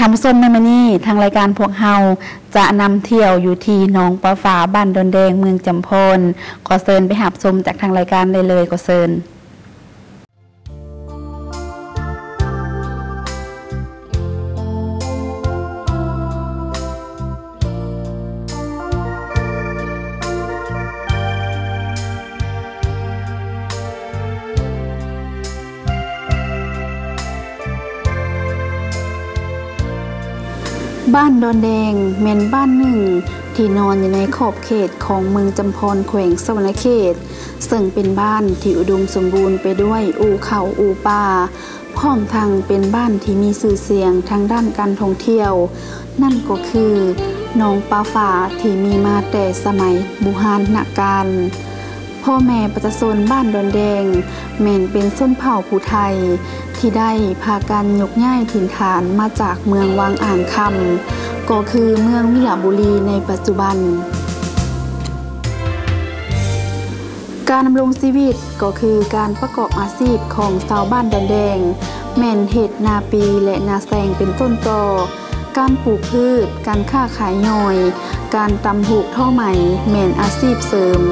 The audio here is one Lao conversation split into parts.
ທ່ານຜູ້ຊົມ, ໃນມື້ນີ້ ທາງລາຍການພວກເຮົາຈະນຳທ່ຽວຢູ່ທີ່ໜອງປາຝາ, ບ້ານດອນແດງ, ເມືອງຈຳພອນ. ຂໍເຊີນໄປຮັບຊົມຈາກທາງລາຍການໄດ້ເລີຍ, ຂໍເຊີນ. ບ້ານດອນແດງແມ່ນບ້ານໜຶ່ງທີ່ນອນຢູ່ໃນຂອບເຂດຂອງເມືອງຈຳພອນ ແຂວງສະຫວັນນະເຂດ, ເຊິ່ງເປັນບ້ານທີ່ອຸດົມສົມບູນໄປດ້ວຍອູ່ເຂົາອູ່ປ່າ, ພ້ອມທັງເປັນບ້ານທີ່ມີຊື່ສຽງທາງດ້ານການທ່ອງທ່ຽວ, ນັ້ນກໍຄືໜອງປາຝາທີ່ມີມາແຕ່ສະໄໝບູຮານນະການ. ພໍ່ແມ່ປະຊາຊົນບ້ານດອນແດງແມ່ນເປັນຊົນເຜົ່າຜູ້ໄທທີ່ໄດ້ພາກັນຍົກຍ້າຍຖິ່ນຖານມາຈາກເມືອງວັງອ່າງຄຳ, ກໍຄືເມືອງວິລະບູລີໃນປັດຈຸບັນ. ການດຳລົງຊີວິດກໍຄືການປະກອບອາຊີບຂອງຊາວບ້ານດອນແດງ ແມ່ນເຮັດນາປີ ແລະ ນາແຊງເປັນຕົ້ນຕໍ, ການປູກພືດ, ການຄ້າຂາຍຍ່ອຍ, ການຕຳຫູກທໍໄໝແມ່ນອາຊີບເສີມ.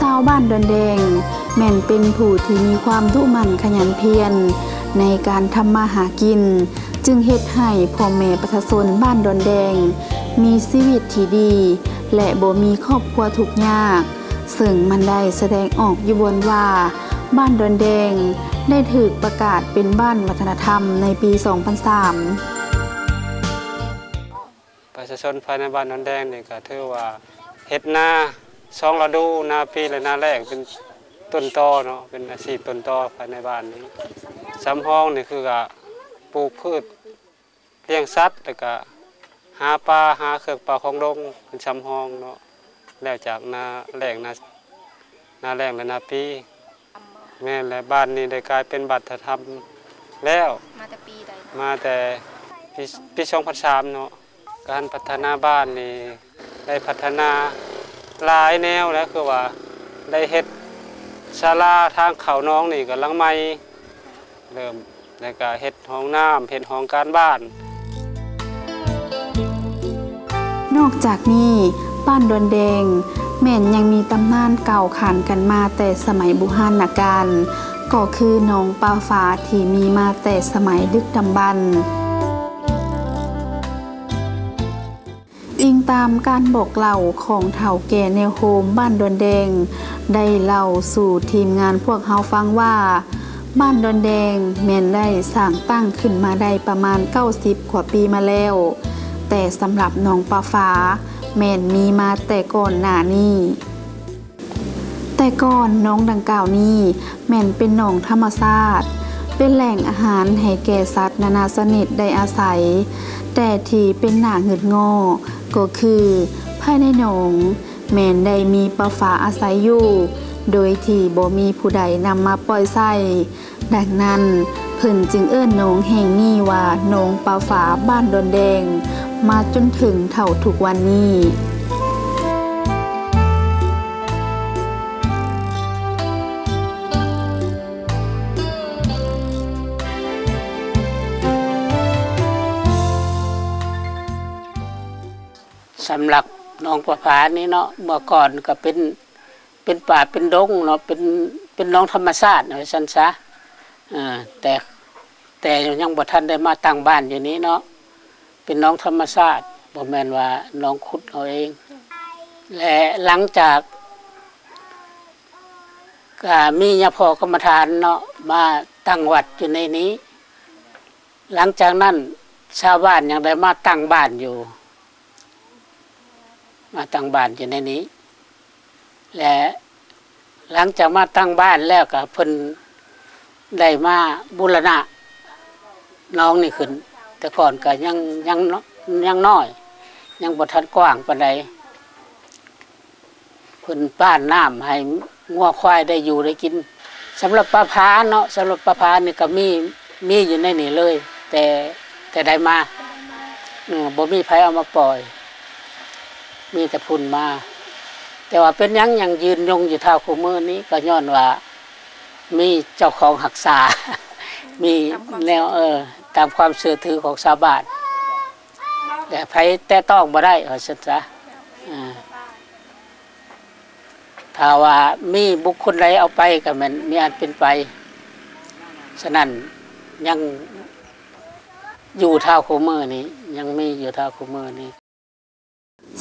ຊາວບ້ານດອນແດງແມ່ນເປັນຜູ້ທີ່ມີຄວາມດຸໝັ່ນຂະຫຍັນພຽນໃນການທຳມາຫາກິນ, ຈຶ່ງເຮັດໃຫ້ພໍ່ແມ່ປະຊາຊົນບ້ານດອນແດງມີຊີວິດທີ່ດີ ແລະ ບໍ່ມີຄອບຄົວທຸກຍາກ, ເຊິ່ງມັນໄດ້ສະແດງອອກຢູ່ບ່ອນວ່າ ບ້ານດອນແດງໄດ້ຖືກປະກາດເປັນບ້ານວັດທະນະທຳໃນປີສອງພັນສາມ. ປະຊາຊົນພາຍໃນບ້ານດອນແດງນີ້ກໍຖືວ່າເຮັດນາສອງລະດູ, ນາປີ ແລະ ນາແລ້ງເປັນຕົ້ນຕໍເນາະ, ເປັນອາຊີບຕົ້ນຕໍພາຍໃນບ້ານນີ້. ສຳຮອງນີ້ຄືກະປູກພືດ, ລ້ຽງສັດ ແລ້ວກະຫາປາ, ຫາເຄື່ອງປ່າຂອງດົງເປັນສຳຮອງເນາະ. ແລ້ວຈາກນາແລ້ງ ນາ ນາແລ້ງ ແລະ ນາປີ. ແມ່ນແຫຼະ, ບ້ານນີ້ໄດ້ກາຍເປັນວັດທະນະທຳແລ້ວ ມາແຕ່ປີໃດເນາະ? ມາແຕ່ປີ ປີສອງພັນສາມເນາະ. ການພັດທະນາບ້ານນີ້ໄດ້ພັດທະນາຫຼາຍແນວແຫຼະ, ຄືວ່າໄດ້ເຮັດສາລາທາງເຂົ້າໜອງນີ້ກໍຫຼັງໃໝ່, ເລີ່ມ ແລ້ວກະເຮັດຫ້ອງນ້ຳ, ເຮັດຫ້ອງການບ້ານ. ນອກຈາກນີ້, ບ້ານດອນແດງແມ່ນຍັງມີຕຳນານກ່າວຂານກັນມາແຕ່ສະໄໝບູຮານນະການ, ກໍຄືໜອງປາຝາທີ່ມີມາແຕ່ສະໄໝດຶກດຳບັນ. ອີງຕາມການບອກເລົ່າຂອງເຖົ້າແກ່ແນວໂຮມບ້ານດອນແດງ ໄດ້ເລົ່າສູ່ທີມງານພວກເຮົາຟັງວ່າ, ບ້ານດອນແດງແມ່ນໄດ້ສ້າງຕັ້ງຂຶ້ນມາໄດ້ປະມານເກົ້າສິບກວ່າປີມາແລ້ວ, ແຕ່ສຳລັບໜອງປາຝາແມ່ນມີມາແຕ່ກ່ອນໜ້ານີ້. ແຕ່ກ່ອນໜອງດັ່ງກ່າວນີ້ແມ່ນເປັນໜອງທຳມະຊາດ, ເປັນແຫຼ່ງອາຫານໃຫ້ແກ່ສັດນານາຊະນິດໄດ້ອາໄສ, ແຕ່ທີ່ເປັນໜ້າຫງຶດງໍ້ກໍຄື ພາຍໃນໜອງແມ່ນໄດ້ມີປາຝາອາໄສຢູ່ ໂດຍທີ່ບໍ່ມີຜູ້ໃດນຳມາປ່ອຍໃຊ້. ດັ່ງນັ້ນ, ເພິ່ນຈຶ່ງເອີ້ນໜອງແຫ່ງນີ້ວ່າໜອງປາຝາບ້ານດອນແດງ ມາຈົນເຖິງເທົ່າທຸກວັນນີ້. ສຳລັບໜອງປາຝານີ້ເນາະ, ເມື່ອກ່ອນກໍເປັນ ເປັນປ່າເປັນດົງເນາະ, ເປັນ ເປັນໜອງທຳມະຊາດວ່າຊັ້ນຊະ. ເອີ ແຕ່ ແຕ່ຍັງບໍ່ທັນໄດ້ມາຕັ້ງບ້ານຢູ່ນີ້ເນາະ, ເປັນໜອງທຳມະຊາດ, ບໍ່ແມ່ນວ່າໜອງຂຸດເອົາເອງ. ແລະ ຫຼັງຈາກ ກະມີຍາພໍ່ກຳມະຖານເນາະ ມາຕັ້ງວັດຢູ່ໃນນີ້. ຫຼັງຈາກນັ້ນ ຊາວບ້ານຍັງໄດ້ມາຕັ້ງບ້ານຢູ່ ມາຕັ້ງບ້ານຢູ່ໃນນີ້ ແລະ ຫຼັງຈາກມາຕັ້ງບ້ານແລ້ວ ກໍເພິ່ນໄດ້ມາບູລະນະໜອງນີ້ຂຶ້ນ. ແຕ່ກ່ອນກໍຍັງ ຍັງ ຍັງນ້ອຍ ຍັງບໍ່ທັນກວ້າງປານໃດ. ເພິ່ນປ້ານນ້ຳໃຫ້ງົວຄວາຍໄດ້ຢູ່ໄດ້ກິນ. ສຳລັບປາຝາເນາະ, ສຳລັບປາຝານີ້ກໍມີ ມີຢູ່ໃນນີ້ເລີຍ ແຕ່ ແຕ່ໃດມາ. ເອີ ບໍ່ມີໃຜເອົາມາປ່ອຍ. ມີແຕ່ພຸ້ນມາ. ແຕ່ວ່າເປັນຫຍັງຍັງຢືນຍົງຢູ່ເທົ່າຄູ່ມື້ນີ້ ກໍຍ້ອນວ່າມີເຈົ້າຂອງຮັກສາ ມີແນວ ເອີ ຕາມຄວາມເຊື່ອຖືຂອງຊາວບ້ານ ແລະ ໃຜແຕະຕ້ອງບໍ່ໄດ້ ວ່າຊັ້ນຊະ. ເອີ ຖ້າວ່າມີບຸກຄົນໃດເອົາໄປ ກໍແມ່ນມີອັນເປັນໄປ. ສະນັ້ນ ຍັງຢູ່ເທົ່າຄູ່ມື້ນີ້ ຍັງມີຢູ່ເທົ່າຄູ່ມື້ນີ້.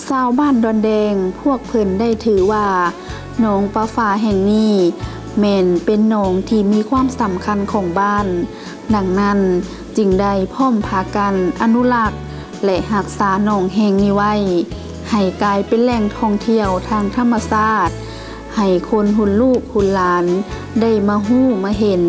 ຊາວບ້ານດອນແດງ ພວກເພິ່ນໄດ້ຖືວ່າ ໜອງປາຝາແຫ່ງນີ້ ແມ່ນເປັນໜອງທີ່ມີຄວາມສຳຄັນຂອງບ້ານ, ດັ່ງນັ້ນຈຶ່ງໄດ້ພ້ອມພາກັນອະນຸລັກ ແລະ ຮັກສາໜອງແຫ່ງນີ້ໄວ້ ໃຫ້ກາຍເປັນແຫຼ່ງທ່ອງທ່ຽວທາງທຳມະຊາດ, ໃຫ້ຄົນຮຸ່ນລູກຮຸ່ນຫຼານໄດ້ມາຮູ້ມາເຫັນ.